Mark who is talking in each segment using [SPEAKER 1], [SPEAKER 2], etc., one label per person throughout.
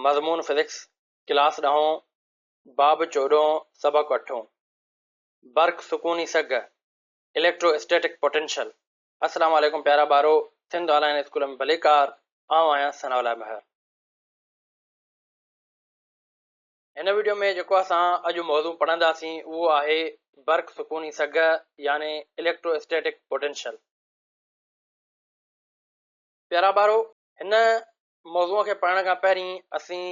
[SPEAKER 1] مضمون physics, class ڏهون، باب چوڏهون، سبق اٺون، برق سڪوني سگهه، اليڪٽرو اسٽيٽڪ پوٽينشل. السلام عليڪم پيارا ٻارو، سنڌ آن لائين اسڪول ۾ ڀليڪار، آئون آهيان ثناء الله مهر. هن وڊيو ۾ جيڪو اسان اڄ موضوع پڙهنداسين اهو آهي برق سڪوني سگهه يعني اليڪٽرو اسٽيٽڪ پوٽينشل. پيارا ٻارو، هن موضوع کي پڙهڻ کان پهرين اسين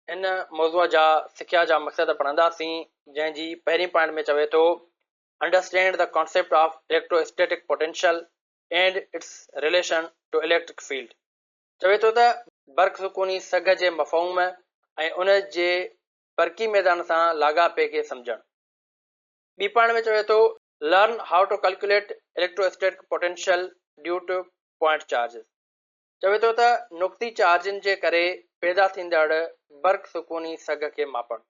[SPEAKER 1] هن موضوع جا سکيا جا مقصد پڙهنداسين، جنهن جي پهرين پوائنٽ ۾ چوي ٿو Understand the concept of electrostatic potential and its relation to electric field. چوي ٿو ته برق سڪوني سگهه جي مفهوم ۽ ان جي برقي ميدان سان لاڳاپي کي سمجهڻ. ٻي پوائنٽ ۾ چوي ٿو Learn how to calculate electrostatic potential due to point charges. چوي ٿو ته نقطي چارجن جي ڪري پيدا ٿيندڙ برق سڪوني سگهه کي ماپڻ.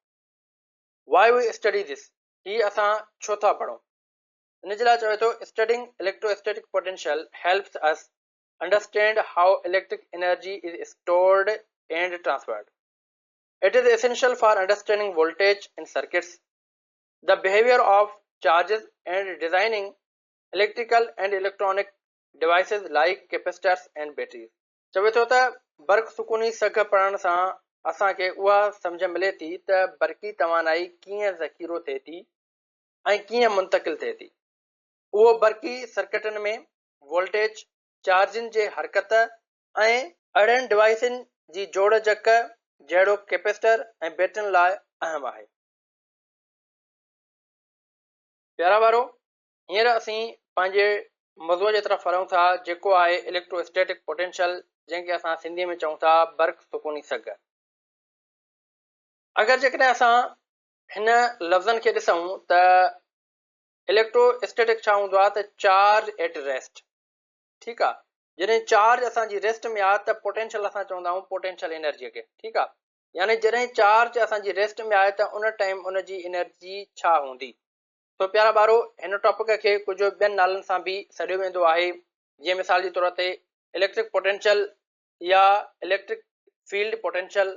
[SPEAKER 1] Why we study this؟ هي اسان ڇو ٿا پڙهون؟ ان جي لاء چوي ٿو Studying electrostatic potential helps us understand how electric energy is stored and transferred. It is essential for understanding voltage in circuits, the behavior of charges and designing electrical and electronic devices like capacitors and batteries. چوي ٿو ته برق سڪوني سگهه پڙهڻ سان اسان کي اها سمجهه ملي ٿي ته برقي توانائي ڪيئن ذخيرو ٿئي ٿي ۽ ڪيئن منتقل ٿئي ٿي. اهو برقي سرڪٽن ۾ وولٽيج، چارجن جي حرڪت ۽ اهڙين ڊوائيسن جي جوڙجڪ جهڙوڪ ڪيپيسٽر ۽ بيٽرين لاء اهم آهي. پيارا ٻارو، هينئر اسين پنهنجي موضوع جي طرف هلون ٿا جيڪو آهي اليڪٽرو اسٽيٽڪ پوٽينشل، جنهن کي اسان سنڌيء ۾ چئون ٿا برق سڪوني سگهه. اگر جيڪڏهن اسان هن لفظن کي ڏسون ته اليڪٽرو اسٽيٽڪ ڇا هوندو آهي ته چارج ايٽ ريسٽ، ٺيڪ آهي، جڏهن چارج اسان جي ريسٽ ۾ آهي ته پوٽينشل اسان چوندا آهيون پوٽينشل انرجي کي، ٺيڪ آهي، يعني جڏهن چارج اسان جي ريسٽ ۾ آهي ته ان ٽائيم ان جي انرجي ڇا هوندي. سو پيارا ٻارو، هن ٽاپڪ کي ڪجهه ٻين نالن سان به سڏيو ويندو آهي، جيئن مثال جي طور تي اليڪٽرڪ پوٽينشل يا اليڪٽرڪ فيلڊ پوٽينشل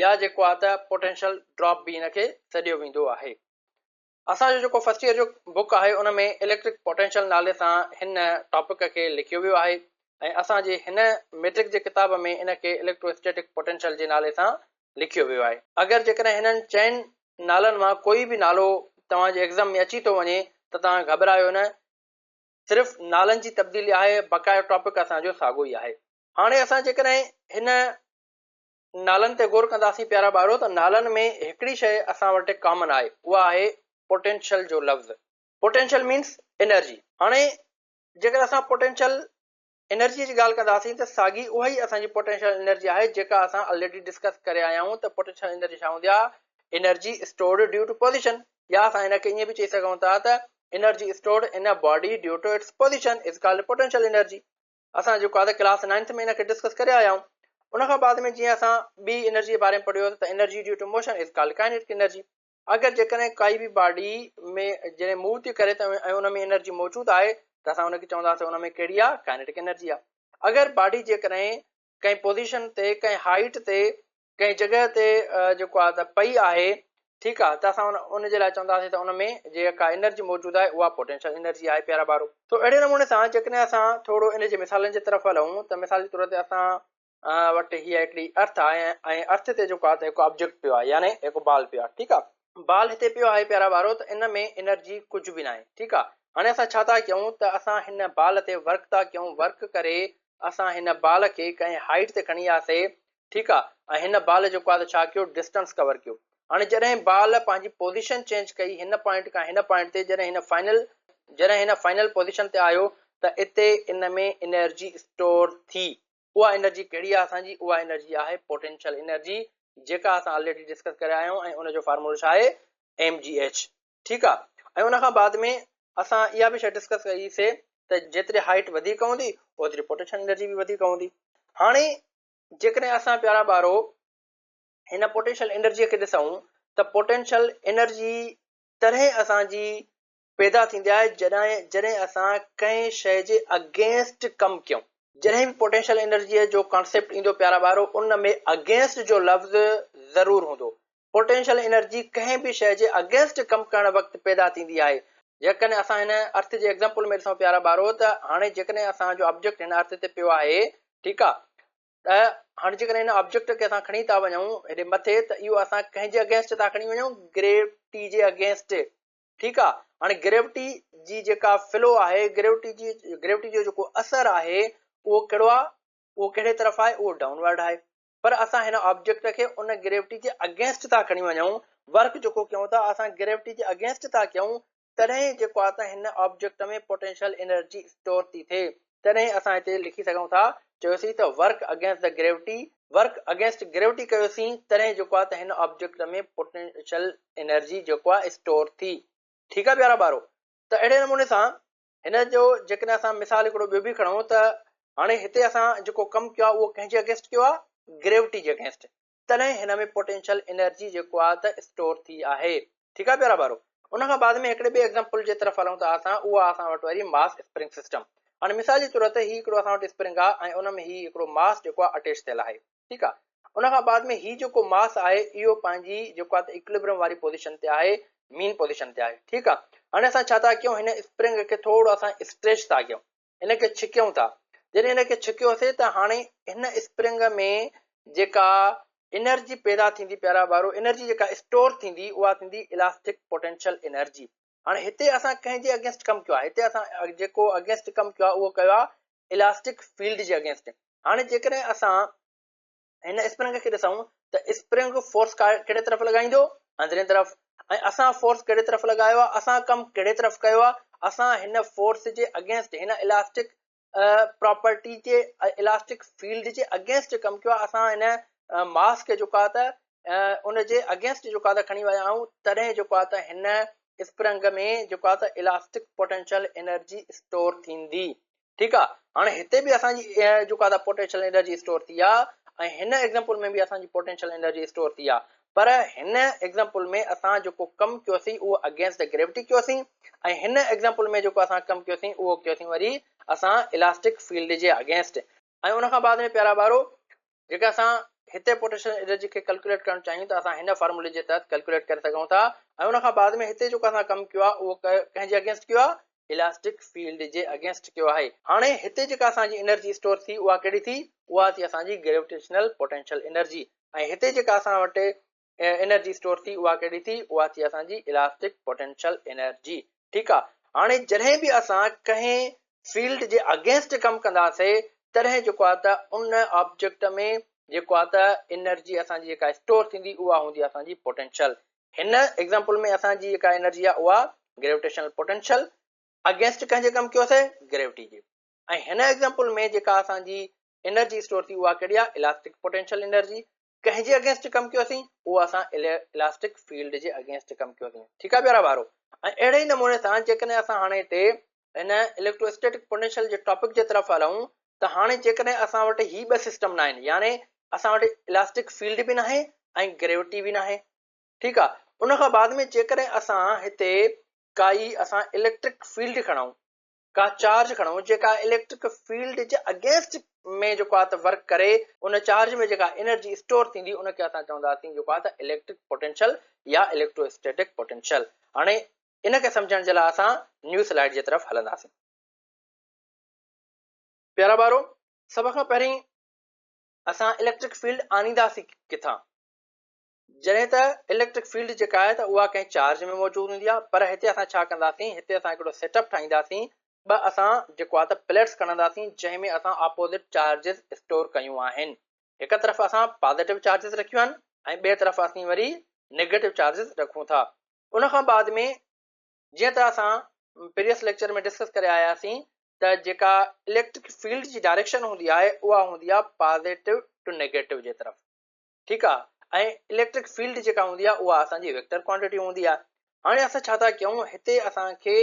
[SPEAKER 1] يا جيڪو آهي ته پوٽينشل ڊراپ به هن کي سڏيو ويندو آهي. اسان جو جيڪو فرسٽ ايئر جو بڪ آهي ان ۾ اليڪٽرڪ پوٽينشل نالي سان هن ٽاپڪ کي لکيو ويو آهي ۽ اسان جي هن ميٽرڪ جي ڪتاب ۾ ان کي اليڪٽرو اسٽيٽڪ پوٽينشل جي نالي سان لکيو ويو آهي. اگر جيڪڏهن هنن چئن نالن مان ڪوئي به نالو توهان جي ايگزام ۾ اچي ٿو وڃي ته توهان گهٻرايو نه، صرف نالن جي تبديلي آهي، بقايا ٽاپڪ اسان جو ساڳيو ئي آهي. هاڻي اسان جيڪڏهن هن نالن تي غور ڪنداسين پيارا ٻارو ته نالن ۾ هڪڙي شيء اسان وٽ ڪامن آهي اها آهي پوٽينشل جو لفظ، پوٽينشل مينس انرجي. هاڻي جيڪڏهن اسان پوٽينشل انرجي جي ڳالهه ڪنداسين ته ساڳي اها ئي اسان جي پوٽينشل انرجي آهي جيڪا اسان الريڊي ڊسڪس ڪري آيا آهيون ته پوٽينشل انرجي ڇا هوندي آهي energy stored due to position يا اسان ان کي ائين به چئي سگهون ٿا ته energy stored in a body due to its position is called potential energy. اسان جيڪو آهي ڪلاس نائنٿ ۾ ان کي ڊسڪس ڪري آيا آهيون. ان کان بعد ۾ جيئن اسان ٻي انرجي جي باري ۾ پڙهيو ته energy due to motion is called kinetic energy. اگر جيڪڏهن ڪائي به باڊي ۾ جڏهن موو ٿي ڪري ته ۽ ان ۾ انرجي موجود آهي ته اسان ان کي چونداسين ان ۾ ڪهڙي آهي ڪائنيٽڪ انرجي آهي. اگر باڊي جيڪڏهن ڪنهن پوزيشن تي ڪنهن هائيٽ تي ڪنهن جڳهه تي جيڪو آهي ته پئي آهي، ٺيڪ آهي، ته اسان ان جي لاء چونداسين ته ان ۾ جيڪا انرجي موجود آهي اها پوٽينشل انرجي آهي پيارا ٻارو. سو اهڙي نموني سان جيڪڏهن اسان ٿورو ان جي مثالن جي طرف هلون ته مثال جي طور تي اسان وٽ هيء هڪڙي ارٿ آهي ۽ ارٿ تي جيڪو آهي ته هڪ آبجيڪٽ پيو آهي يعني هڪ بال پيو آهي، ٺيڪ آهي. بال هتي پيو آهي پيارا ٻارو ته ان ۾ انرجي ڪجهه به ناهي، ٺيڪ آهي. هاڻي اسان ڇا ٿا ڪيون ته اسان هن بال تي ورڪ ٿا ڪيون، ورڪ ڪري اسان هن بال کي ڪنهن هائيٽ تي کڻي آياسي، ٺيڪ آهي، ۽ هن بال جيڪو آهي ته ڇا ڪيو ڊسٽنس ڪور ڪيو. هاڻي جڏهن بال پنهنجي پوزيشن چينج ڪئي هن پوائنٽ کان هن پوائنٽ تي جڏهن هن فائنل جڏهن هن فائنل پوزيشن تي آيو ته اتي ان ۾ انرجي اسٽور ٿي. اها انرجي ڪهڙي آهي اسان جي؟ اها انرجي آهي پوٽينشل انرجي جيڪا اسان آلريڊي ڊسڪس ڪري آيا آهيون ۽ ان جو فارمولو ڇا آهي ايم جي ايڇ، ٺيڪ آهي. ۽ ان کان بعد ۾ اسان اها به شيء ڊسڪس ڪئي سي ته جيتري هائيٽ وڌيڪ هوندي اوتري پوٽينشل انرجي به وڌيڪ هوندي. هاڻي جيڪڏهن اسان پيارا ٻارو هن پوٽينشل انرجي کي ڏسون ته پوٽينشل انرجي تڏهن اسان جي پيدا ٿيندي آهي جڏهن جڏهن اسان ڪنهن شيء جي اگينسٽ ڪم ڪيون. جڏهن به پوٽينشل انرجيء جو ڪانسيپٽ ايندو پيارا ٻارو ان ۾ اگينسٽ جو لفظ ضرور هوندو. پوٽينشل انرجي ڪنهن به شيء جي اگينسٽ ڪم ڪرڻ وقت پيدا ٿيندي آهي. جيڪڏهن اسان هن ارٿ جي ايگزامپل ۾ ڏسون پيارا ٻارو ته هاڻي جيڪڏهن اسان جو آبجيڪٽ هن ارٿ تي پيو آهي ٺيڪ آ ته هاڻي جيڪڏهن هن آبجيڪٽ کي اسان کڻي ٿا وڃون هيڏي مٿي ته اهو اسان ڪنهن جي اگينسٽ ٿا کڻي وڃون گريوٽي جي اگينسٽ. ٺيڪ آ هاڻي گريوٽي جي جيڪا فلو آهي گريوٽي جي گريوٽي جو جيڪو اثر آهي اهو ڪهڙو آ اهو ڪهڙي طرف آهي اهو ڊائونورڊ آهي پر اسان هن آبجيڪٽ کي ان گريوٽي جي اگينسٽ ٿا کڻي وڃون ورڪ جيڪو ڪيون ٿا اسان گريوٽي جي اگينسٽ ٿا ڪيون تڏهن جيڪو آ ته هن آبجيڪٽ ۾ پوٽينشل انرجي اسٽور ٿي ٿئي تڏهن اسان هتي لکي سگهون ٿا، چيوسين ته work against the gravity, work against gravity ڪيوسين تڏهن جيڪو آهي ته هن آبجيڪٽ ۾ پوٽينشل انرجي جيڪو آهي اسٽور ٿي. ٺيڪ آهي پيارا ٻارو ته اهڙي نموني سان هن جو جيڪڏهن اسان مثال هڪڙو ٻيو به کڻون ته هاڻي هتي اسان جيڪو ڪم ڪيو آهي اهو ڪنهن جي اگينسٽ ڪيو آهي گريوٽي جي اگينسٽ تڏهن هن ۾ پوٽينشل انرجي جيڪو آهي ته اسٽور ٿي آهي. ٺيڪ آهي پيارا ٻارو. ان کان بعد ۾ هڪڙي ٻئي ايگزامپل جي طرف هلون ٿا اسان اها اسان وٽ وري ماس اسپرنگ سسٽم. هاڻي مثال جي طور تي هي هڪڙو اسان وٽ اسپرنگ آهي ۽ ان ۾ هي هڪڙو ماس جيڪو آهي اٽيچ ٿيل آهي. ٺيڪ آهي. ان کان بعد ۾ هي جيڪو ماس آهي اهو پنهنجي جيڪو آهي ته ايڪوليبرم واري پوزيشن تي آهي مين پوزيشن تي آهي. ٺيڪ آهي. هاڻي اسان ڇا ٿا ڪيون هن اسپرنگ کي ٿورو اسان اسٽريچ ٿا ڪيون. ان کي ڇڪيون ٿا. جڏهن ان کي ڇڪيوسي ته هاڻي هن اسپرنگ ۾ جيڪا انرجي پيدا ٿيندي پيارا ٻارو انرجي جيڪا اسٽور ٿيندي اها ٿيندي الاسٽڪ پوٽينشل انرجي. هاڻي هتي اسان ڪنهن جي اگينسٽ ڪم ڪيو آهي هتي اسان جيڪو اگينسٽ ڪم ڪيو آهي اهو ڪيو آهي الاسٽڪ فيلڊ جي اگينسٽ. هاڻي جيڪڏهن اسان هن اسپرنگ کي ڏسون ته اسپرنگ فورس ڪهڙي طرف لڳائيندو اندرين طرف ۽ اسان فورس ڪهڙي طرف لڳايو آهي اسان ڪم ڪهڙي طرف ڪيو آهي اسان هن فورس جي اگينسٽ هن الاسٽڪ پراپرٽي جي الاسٽڪ فيلڊ جي اگينسٽ ڪم ڪيو آهي اسان هن ماس کي جيڪو آهي ته ان جي اگينسٽ جيڪو آهي ته کڻي ويا آهيون تڏهن جيڪو آهي ته هن اسپرنگ ۾ جيڪو آهي ته الاسٽڪ پوٽينشل انرجي اسٽور ٿيندي ٺيڪ آ هاڻي هتي به اسان جي جيڪو آ ته پوٽينشل انرجي اسٽور ٿي آ ۽ هن ايگزامپل ۾ به اسان جي پوٽينشل انرجي اسٽور ٿي آ پر هن ايگزامپل ۾ اسان جيڪو ڪم ڪيوسين اهو اگينسٽ the gravity ڪيوسين ۽ هن ايگزامپل ۾ جيڪو اسان ڪم ڪيوسين اهو ڪيوسين وري اسان الاسٽڪ فيلڊ جي اگينسٽ. ۽ ان کان بعد ۾ پيارا ٻارو جيڪا اسان هتي پوٽينشل انرجي کي ڪلڪيوليٽ ڪرڻ چاهيون ته اسان هن فارمولي جي تحت ڪلڪيوليٽ ڪري سگهون ٿا ۽ ان کان بعد ۾ هتي جيڪو اسان ڪم ڪيو آهي اهو ڪنهن جي اگينسٽ ڪيو آهي الاسٽڪ فيلڊ جي اگينسٽ ڪيو آهي. هاڻي هتي جيڪا اسان جي انرجي اسٽور ٿي اها ڪهڙي ٿي اها ٿي اسان جي گريويٽيشنل پوٽينشل انرجي ۽ هتي جيڪا اسان وٽ انرجي اسٽور ٿي اها ڪهڙي ٿي اها ٿي اسان جي الاسٽڪ پوٽينشل انرجي. ٺيڪ آ هاڻي جڏهن به اسان ڪنهن فيلڊ جي اگينسٽ ڪم ڪنداسي تڏهن جيڪو آ ته ان آبجيڪٽ ۾ جيڪو آ ته انرجي اسان جي جيڪا اسٽور ٿيندي اها هوندي اسان جي پوٽينشل. هن ايگزامپل ۾ اسان جي جيڪا انرجي آ اها گريويٽيشنل پوٽينشل اگينسٽ ڪنهن جي ڪم ڪيوسي گريوٽي جي ۽ هن ايگزامپل ۾ جيڪا اسان جي انرجي اسٽور ٿي اها ڪهڙي آ الاسٽڪ پوٽينشل انرجي ڪنهن جي اگينسٽ ڪم ڪيوسين اهو اسان الاسٽڪ فيلڊ جي اگينسٽ ڪم ڪيوسين ٺيڪ آ پيارا ٻارو ۽ اهڙي ئي نموني سان جيڪڏهن اسان هاڻي هتي هن اليڪٽرو اسٽيٽڪ پوٽينشل جي ٽاپڪ جي طرف هلون ته هاڻي جيڪڏهن اسان وٽ هي ٻه سسٽم ناهن يعني اسان وٽ الاسٽڪ فيلڊ به ناهي ۽ گريوٽي به ناهي ٺيڪ آ ان کان بعد ۾ جيڪڏهن اسان هتي ڪائي اسان اليڪٽرڪ فيلڊ کڻون ڪا چارج کڻون جيڪا اليڪٽرڪ فيلڊ جي اگينسٽ ۾ جيڪو آهي ته ورڪ ڪري ان چارج ۾ جيڪا انرجي اسٽور ٿيندي ان کي اسان چونداسين جيڪو آهي ته اليڪٽرڪ پوٽينشل يا اليڪٽرو اسٽيٽڪ پوٽينشل. هاڻي ان کي سمجهڻ جي لاء اسان نيو سلائيڊ جي طرف هلنداسين. پيارا ٻارو سڀ کان پهرين اسان اليڪٽرڪ فيلڊ آڻينداسين ڪٿان؟ جڏهن ته اليڪٽرڪ فيلڊ جيڪا آهي ته اها ڪنهن چارج ۾ موجود هوندي آهي پر هتي اسان ڇا ڪنداسين هتي اسان هڪڙو سيٽ اپ ٺاهينداسين ٻه اسان جيڪو آهي ته پليٽس کڻنداسين جنهن ۾ اسان اپوزٽ چارجز اسٽور ڪيون آهن هڪ طرف اسان پازيٽو چارجز رکيون آهن ۽ ٻئي طرف اسين وري نيگيٽو چارجز رکون ٿا ان کان بعد ۾ جيئن ته اسان پريويس ليڪچر ۾ ڊسڪس ڪري آياسين ته جيڪا اليڪٽرڪ فيلڊ جي ڊائريڪشن هوندي آهي اها هوندي آهي پازيٽو ٽو نيگيٽو جي طرف ٺيڪ آ ۽ اليڪٽرڪ فيلڊ جيڪا هوندي آ اها اسان جي ويڪٽر ڪوانٽيٽي هوندي آ. هاڻي اسان ڇا ٿا ڪيون هتي اسان کي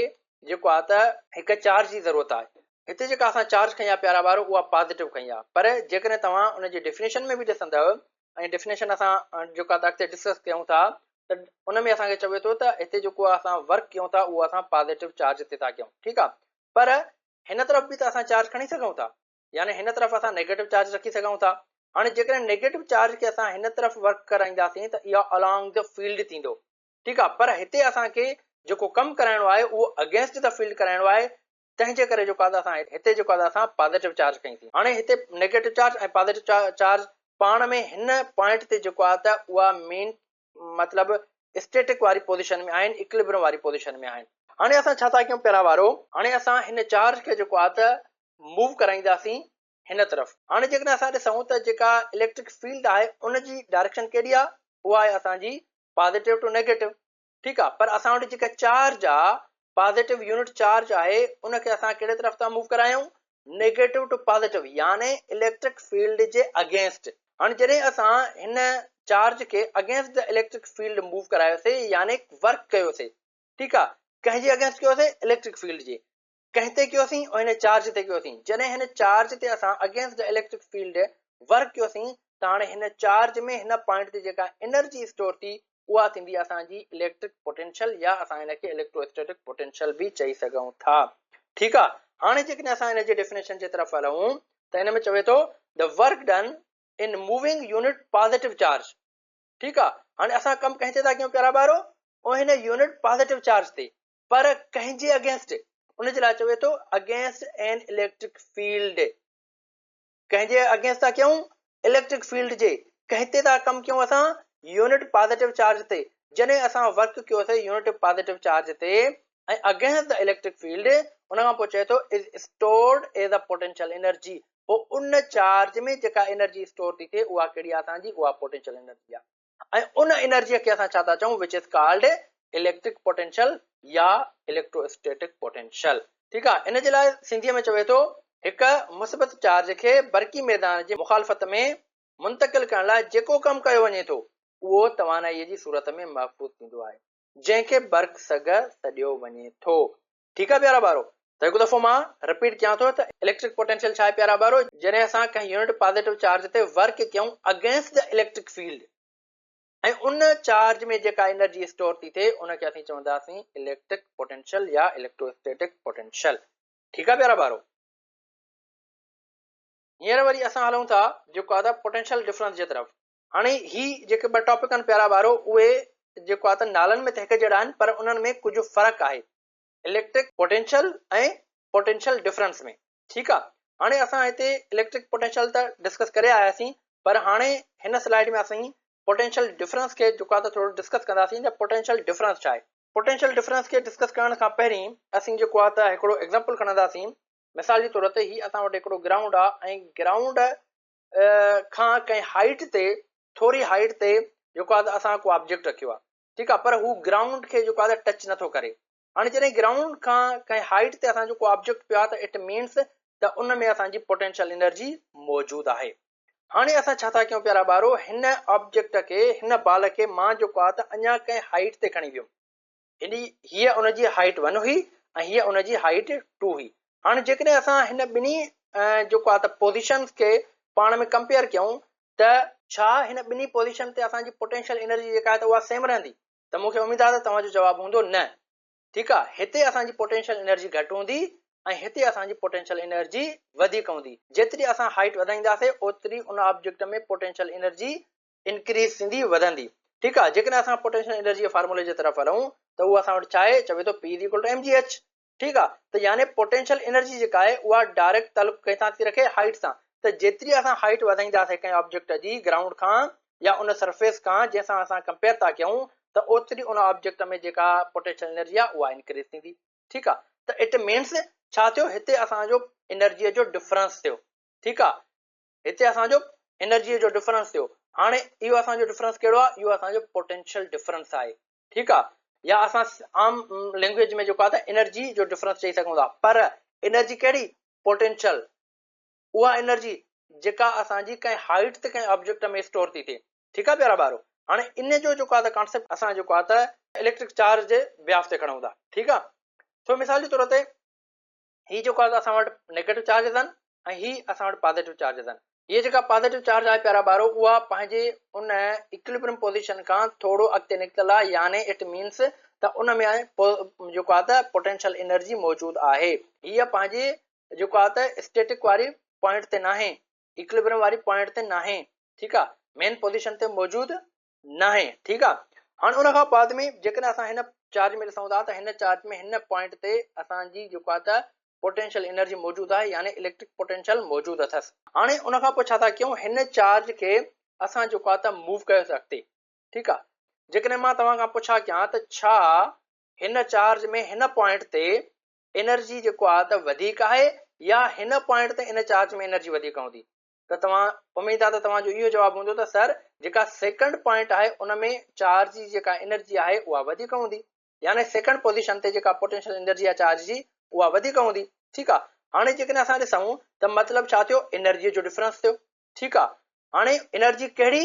[SPEAKER 1] جيڪو آ ته هڪ چارج جي ضرورت آهي. هتي جيڪا اسان چارج کنئي آ پيارا ٻارو اها پازيٽو کنئي آ پر جيڪڏهن توهان ان جي ڊيفينيشن ۾ به ڏسندؤ ۽ ڊيفينيشن اسان جيڪو آ ته اڳتي ڊسڪس ڪيون ٿا ته ان ۾ اسان کي چوي ٿو ته هتي جيڪو اسان ورڪ ڪيون ٿا اهو اسان پازيٽو چارج تي ٿا ڪيون ٺيڪ آ پر هن طرف به ته اسان چارج کڻي سگهون ٿا. يعني هن طرف اسان نيگيٽو چارج رکي سگهون ٿا. هاڻي جيڪڏهن نيگيٽو چارج کي اسان هن طرف ورڪ ڪرائينداسين ته اها الانگ the field ٿيندو. ٺيڪ آ، پر هتي اسان کي جيڪو ڪم ڪرائڻو آهي اهو اگينسٽ the field ڪرائڻو آهي، تنهن جي ڪري جيڪو آ ته اسان هتي جيڪو آ ته اسان پازيٽو چارج کنئيسين. هاڻي هتي نيگيٽو چارج ۽ پازيٽو چارج پاڻ ۾ هن پوائنٽ تي جيڪو آ ته اها مين مطلب اسٽيٽڪ واري پوزيشن ۾ آهن، اڪليبرم واري پوزيشن ۾ آهن. هاڻي اسان ڇا ٿا ڪيون پيارا وارو؟ هاڻي اسان هن چارج کي جيڪو آ ته موو ڪرائينداسين هن طرف. هاڻي جيڪڏهن اسان ڏسون ته جيڪا اليڪٽرڪ فيلڊ آهي ان جي ڊائريڪشن ڪهڙي آ؟ اها آهي اسان جي پازيٽو ٽو نيگيٽو. ٺيڪ آ، پر اسان وٽ جيڪا چارج آ، پازيٽو يونٽ چارج آهي، ان کي اسان ڪهڙي طرف ٿا موو ڪرايون؟ نيگيٽو ٽو پازيٽو، يعني اليڪٽرڪ فيلڊ جي اگينسٽ. هاڻي جڏهن اسان هن چارج کي against the electric field move ڪرايوسي يعني ورڪ ڪيوسي، ٺيڪ آ، ڪنهن جي اگينسٽ ڪيوسي؟ اليڪٽرڪ فيلڊ جي. ڪنهن تي ڪيوسين؟ هن چارج تي ڪيوسين. جڏهن هن چارج تي اسان against the electric field work ڪيوسين ته هاڻي هن چارج ۾ هن پوائنٽ تي جيڪا انرجي اسٽور ٿي اها ٿيندي اسان جي اليڪٽرڪ پوٽينشل يا اسان هن کي اليڪٽرو اسٽيٽڪ پوٽينشل به چئي سگهون ٿا. ٺيڪ آ، هاڻي جيڪڏهن اسان هن جي ڊيفينيشن جي طرف هلون ته هن ۾ چوي ٿو the work done in moving unit positive charge. ٺيڪ آ، هاڻي اسان ڪم ڪنهن تي ٿا ڪيون پيارا ٻارو؟ هن يونٽ پازيٽو چارج تي، پر ڪنهن جي اگينسٽ؟ ان جي لاء چوي ٿو اگينسٽ اين اليڪٽرڪ فيلڊ. ڪنهن جي اگينسٽ ٿا ڪيون؟ اليڪٽرڪ فيلڊ جي. ڪنهن تي ٿا ڪم ڪيون اسان؟ يونٽ پازيٽو چارج تي. جڏهن اسان ورڪ ڪيوسي يونٽ پازيٽو چارج تي ۽ اگينسٽ the electric field, ان کان پوء چئي ٿو is stored as a potential energy. پوء ان چارج ۾ جيڪا انرجي اسٽور ٿي ٿئي اها ڪهڙي آهي اسان جي؟ اها پوٽينشل انرجي آهي. ۽ ان انرجيء کي اسان ڇا ٿا چئون which is called electric potential يا اليڪٽرو اسٽيٽڪ پوٽينشل. ٺيڪ آ، ان جي لاء سنڌيء ۾ چوي ٿو هڪ مثبت چارج کي برقي ميدان جي مخالفت ۾ منتقل ڪرڻ لاء جيڪو ڪم ڪيو وڃي ٿو اهو توانائيء جي صورت ۾ محفوظ ٿيندو آهي جنهن کي برق سگهه سڏيو وڃي ٿو. ٺيڪ آ پيارا ٻارو، ته هڪ دفعو مان رپيٽ ڪيان ٿو ته اليڪٽرڪ پوٽينشل ڇا آهي پيارا ٻارو، جڏهن اسان ڪنهن يونٽ پازيٽو چارج تي ورڪ ڪيون against the electric field ۽ in charge ۾ جيڪا انرجي اسٽور ٿي ٿئي ان کي اسين چونداسين اليڪٽرڪ پوٽينشل يا اليڪٽرواسٽيٽڪ پوٽينشل. ٺيڪ آ پيارا ٻارو، هينئر وري اسان هلون ٿا جيڪو آ ته پوٽينشل ڊفرنس جي طرف. هاڻي هي جيڪي ٻه ٽاپڪ آهن پيارا ٻارو اهي جيڪو آهي ته نالن ۾ ته هڪ جهڙا آهن پر انهن ۾ ڪجهه فرق آهي اليڪٽرڪ پوٽينشل ۽ پوٽينشل ڊفرنس ۾. ٺيڪ آهي، هاڻي اسان هتي اليڪٽرڪ پوٽينشل ته ڊسڪس ڪري آياسين پر هاڻي هن سلائيڊ ۾ اسين پوٽينشل ڊفرنس کي جيڪو آهي ته ٿورو ڊسڪس ڪنداسين ته پوٽينشل ڊفرنس ڇا آهي. پوٽينشل ڊفرنس کي ڊسڪس ڪرڻ کان پهرين اسين جيڪو آهي ته هڪڙو ايگزامپل کڻنداسين. مثال جي طور تي هي اسان وٽ هڪڙو گرائونڊ آهي ۽ گرائونڊ کان ڪنهن هائيٽ تي، ٿوري هائيٽ تي جيڪو آهي ته اسان ڪو آبجيڪٽ رکيو آهي، ٺيڪ آهي، پر هو گرائونڊ کي جيڪو آهي ته ٽچ نٿو ڪري. هاڻي جڏهن گرائونڊ کان ڪنهن هائيٽ تي اسان جو ڪو آبجيڪٽ پيو آهي ته it means ته ان ۾ اسان جي پوٽينشل انرجي موجود آهي. هاڻي اسان ڇا ٿا ڪيون پيارا ٻارو، هن آبجيڪٽ کي، هن بال کي مان جيڪو آهي ته اڃا ڪنهن هائيٽ تي کڻي ويم. هيڏي هيء ان جي هائيٽ ون هئي ۽ هيء ان جي هائيٽ ٽو هئي. هاڻي جيڪڏهن اسان هن ٻنهي جيڪو آهي ته پوزيشنز کي پاڻ ۾ ڪمپيئر ڪيون ته ڇا هن ٻنهي پوزيشن تي اسان جي پوٽينشل انرجي جيڪا آهي ته اها سيم رهندي؟ ته مون کي اميد آهي ته توهان جو جواب هوندو نه. ٺيڪ آهي، هتي اسان جي پوٽينشل انرجي گهٽ هوندي ۽ هتي اسان جي پوٽينشل انرجي وڌيڪ هوندي. جيتري اسان هائيٽ وڌائينداسين اوتري ان آبجيڪٽ ۾ پوٽينشل انرجي انڪريز ٿيندي، وڌندي. ٺيڪ آ، جيڪڏهن اسان پوٽينشل انرجي جي فارمولي جي طرف هلون ته اهو اسان وٽ ڇا آهي؟ چوي ٿو P is equal to M G H. ٺيڪ آ، ته يعني پوٽينشل انرجي جيڪا آهي اها ڊائريڪٽ تعلق ڪنهن سان ٿي رکي؟ هائيٽ سان. ته جيتري اسان هائيٽ وڌائينداسين ڪنهن آبجيڪٽ جي گرائونڊ کان يا ان سرفيس کان جنهن سان اسان ڪمپيئر ٿا ڪيون ته اوتري ان آبجيڪٽ ۾ جيڪا پوٽينشل انرجي آهي اها انڪريز ٿيندي. ٺيڪ آ، ته it means ڇا ٿيو؟ هتي اسان جو انرجي جو ڊفرنس ٿيو. ٺيڪ آ، هتي اسان جو انرجي جو ڊفرنس ٿيو. هاڻي اهو اسان جو ڊفرنس ڪهڙو آهي؟ اهو اسان جو پوٽينشل ڊفرنس آهي. ٺيڪ آهي، يا اسان عام لينگويج ۾ جيڪو آهي ته انرجي جو ڊفرنس چئي سگهون ٿا، پر انرجي ڪهڙي؟ پوٽينشل. اها انرجي جيڪا اسان جي ڪنهن هائيٽ تي ڪنهن آبجيڪٽ ۾ اسٽور ٿي ٿئي. ٺيڪ آهي پيارا ٻارو، هاڻي ان جو جيڪو آهي ته ڪانسيپٽ اسان جيڪو آهي ته اليڪٽرڪ چارج جي بياف تي کڻون ٿا. ٺيڪ آهي، سو مثال جي طور تي هي جيڪو آهي اسان وٽ نيگيٽو چارجز آهن ۽ هي اسان وٽ پازيٽو چارجز آهن. هيء جيڪا پازيٽو چارج آهي پيارا ٻارو اها پنهنجي ان اڪليبرم پوزيشن کان ٿورو اڳتي نڪتل آهي، يعني it means ته ان ۾ جيڪو آهي ته پوٽينشل انرجي موجود آهي. هيء پنهنجي جيڪو آهي ته اسٽيٽڪ واري پوائنٽ تي ناهي، ايڪليبريم واري پوائنٽ تي ناهي، ٺيڪ آ، مين پوزيشن تي موجود ناهي، ٺيڪ آ. هاڻي ان کان بعد ۾ جيڪڏهن اسان هن چارج ۾ ڏسون ٿا ته هن چارج ۾ هن پوائنٽ تي اسان جي جيڪو آ ته پوٽينشل انرجي موجود آهي يعني اليڪٽرڪ پوٽينشل موجود اٿس. هاڻي ان کان پوء ڇا ٿا ڪيون هن چارج کي اسان جيڪو آ ته موو ڪيوسي اڳتي، ٺيڪ آ. جيڪڏهن مان توهان کان پڇا ڪيان ته ڇا هن چارج ۾ هن پوائنٽ تي انرجي جيڪو آ ته وڌيڪ آهي يا هن پوائنٽ تي ان چارج ۾ انرجي وڌيڪ هوندي؟ ته توهان اميد آ ته توهان جو اهو جواب هوندو ته سر جيڪا سيڪنڊ پوائنٽ آهي ان ۾ چارج جي جيڪا انرجي آهي اها وڌيڪ هوندي يعني سيڪنڊ پوزيشن تي جيڪا پوٽينشل انرجي آهي چارج جي اها وڌيڪ هوندي. ٺيڪ آ، هاڻي جيڪڏهن اسان ڏسون ته مطلب ڇا ٿيو؟ انرجي جو ڊفرنس ٿيو. ٺيڪ آ، هاڻي انرجي ڪهڙي؟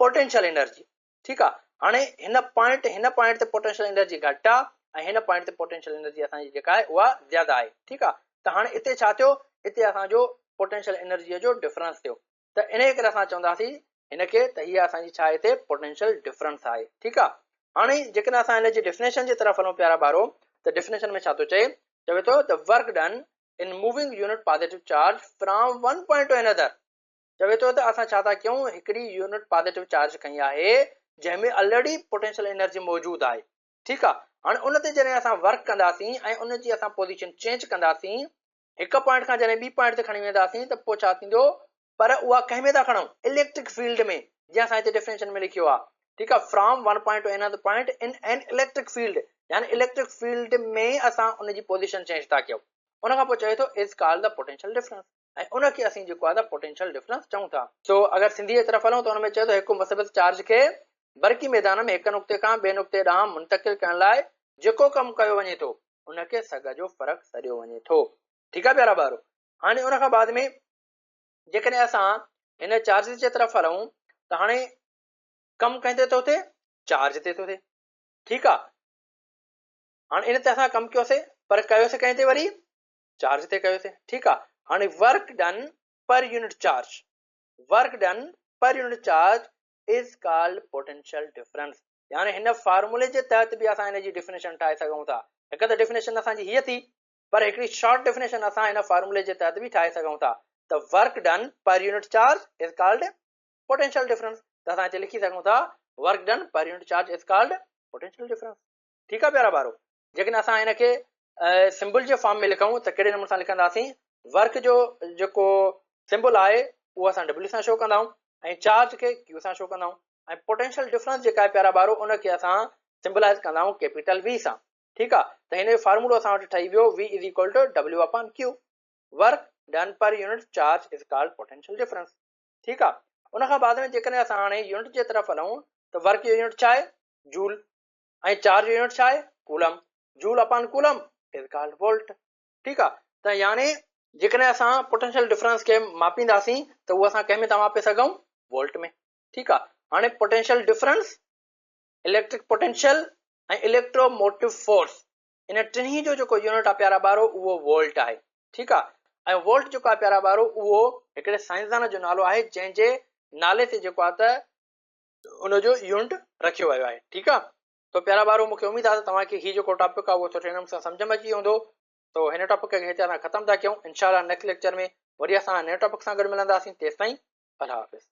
[SPEAKER 1] Potential energy. ٺيڪ آ، هاڻي هن پوائنٽ هن پوائنٽ تي پوٽينشل انرجي گهٽ آ ۽ هن پوائنٽ تي پوٽينشل انرجي اسان جي جيڪا آهي اها زياده آهي. ٺيڪ آ، ته هاڻي اتي ڇا ٿيو؟ اتي اسان جو پوٽينشل انرجي جو ڊفرنس ٿيو ته انهي ڪري اسان چونداسين هن کي ته هي اسان جي ڇا هتي پوٽينشل ڊفرنس آهي. ٺيڪ آ، هاڻي جيڪڏهن اسان هن جي ڊيفينيشن جي طرف هلون پيارا ٻارو ته ڊيفينيشن ۾ ڇا ٿو چئي؟ چوي ٿو ته work done in moving unit positive charge from one point to another. چوي ٿو ته اسان ڇا ٿا ڪيون هڪڙي يونٽ پازيٽو چارج کنئي آهي جنهن ۾ الريڊي پوٽينشل انرجي موجود آهي. ٺيڪ آ، هاڻي ان تي جڏهن اسان ورڪ ڪنداسين ۽ ان جي اسان پوزيشن چينج ڪنداسين هڪ پوائنٽ کان جڏهن ٻي پوائنٽ تي کڻي وينداسين ته پوء ڇا ٿيندو؟ پر اها ڪنهن ۾ ٿا کڻون؟ اليڪٽرڪ فيلڊ ۾، جيئن اسان هتي ڊيفينيشن ۾ لکيو آ. ٺيڪ آ، from one point to another point in an electric field, يعني اليڪٽرڪ فيلڊ ۾ اسان ان جي پوزيشن چينج ٿا ڪيون. ان کان پوء چوي ٿو is called the potential difference, ۽ ان کي اسين جيڪو آهي ته پوٽينشل ڊفرنس چئون ٿا. سو اگر سنڌيء جي طرف هلون ته ان ۾ چئي ٿو هڪ مثبت چارج کي برقي ميدان ۾ هڪ نقطي کان ٻئي نقطي ڏانهن منتقل ڪرڻ لاء جيڪو ڪم ڪيو وڃي ٿو ان کي سگهه جو فرق سڏيو وڃي ٿو. ٺيڪ آهي پيارا ٻارو. هاڻي ان کان بعد ۾ جيڪڏهن اسان هن چارجز جي طرف هلون ته هاڻي ڪم ڪنهن تي ٿو ٿئي؟ چارج تي ٿو ٿئي. ٺيڪ آهي. هاڻي ان تي اسان ڪم ڪيوسي پر ڪيوسي ڪنهن تي وري؟ چارج تي ڪيوسي. ٺيڪ آ، هاڻي work done per unit charge, work done per unit charge is called potential difference. يعني هن فارمولي جي تحت به اسان هن جي ڊيفينيشن ٺاهي سگهون ٿا. هڪ ته ڊيفينيشن اسان جي هيء ٿي، پر هڪڙي شارٽ ڊيفينيشن اسان هن فارمولي جي تحت به ٺاهي سگهون ٿا ته work done per unit charge is called potential difference. ته اسان هتي لکي سگهون ٿا work done per unit charge is called potential difference. ٺيڪ آ پيارا ٻارو، جيڪڏهن اسان هن کي سمبل جي فارم ۾ لکون ته ڪهڙي نموني سان لکنداسين؟ ورڪ جو جيڪو سمبل آهي اهو اسان ڊبليو سان شو ڪندا آهيون ۽ چارج کي ڪيو سان شو ڪندا آهيون ۽ پوٽينشل ڊفرنس جيڪا آهي پيارا ٻارو ان کي اسان سمبلائز ڪندا آهيون ڪيپيٽل وي سان. ٺيڪ آهي، ته هن جو فارمولو اسان وٽ ٺهي ويو V is equal to W upon Q. Work done per unit charge is called potential difference. ٺيڪ آهي، ان کان بعد ۾ جيڪڏهن اسان هاڻي يونٽ جي طرف هلون ته ورڪ جو يونٽ ڇا آهي؟ جول. ۽ چارج جو يونٽ ڇا آهي؟ Coulomb. Joule upon coulomb is called volt. ٺيڪ آ، ته يعني جيڪڏهن اسان پوٽينشل ڊفرنس کي ماپينداسين ته اهو اسان ڪنهن ۾ ٿا ماپي سگهون؟ وولٽ ۾. ٺيڪ آ، هاڻي potential difference, electric potential ۽ electromotive force ان ٽنهي جو جيڪو يونٽ آ پيارا ٻارو اهو وولٽ آهي. ٺيڪ آ، ۽ وولٽ جيڪو آ پيارا ٻارو اهو هڪڙي سائنسدان جو نالو آهي جنهن جي نالي تي جيڪو آ ته ان جو يونٽ رکيو ويو آهي. ٺيڪ آ، تو پيارا ٻارو مونکي اميد آ ته توهان کي هي جيڪو ٽاپڪ آ اهو سٺي نموني سان سمجهه ۾ اچي ويو هوندو. تو هن ٽاپڪ کي هتي اسان ختم ٿا ڪيون. انشاء الله نيڪسٽ ليڪچر ۾ وري اسان نئين ٽاپڪ سان گڏ ملنداسين. تيستائين الله حافظ.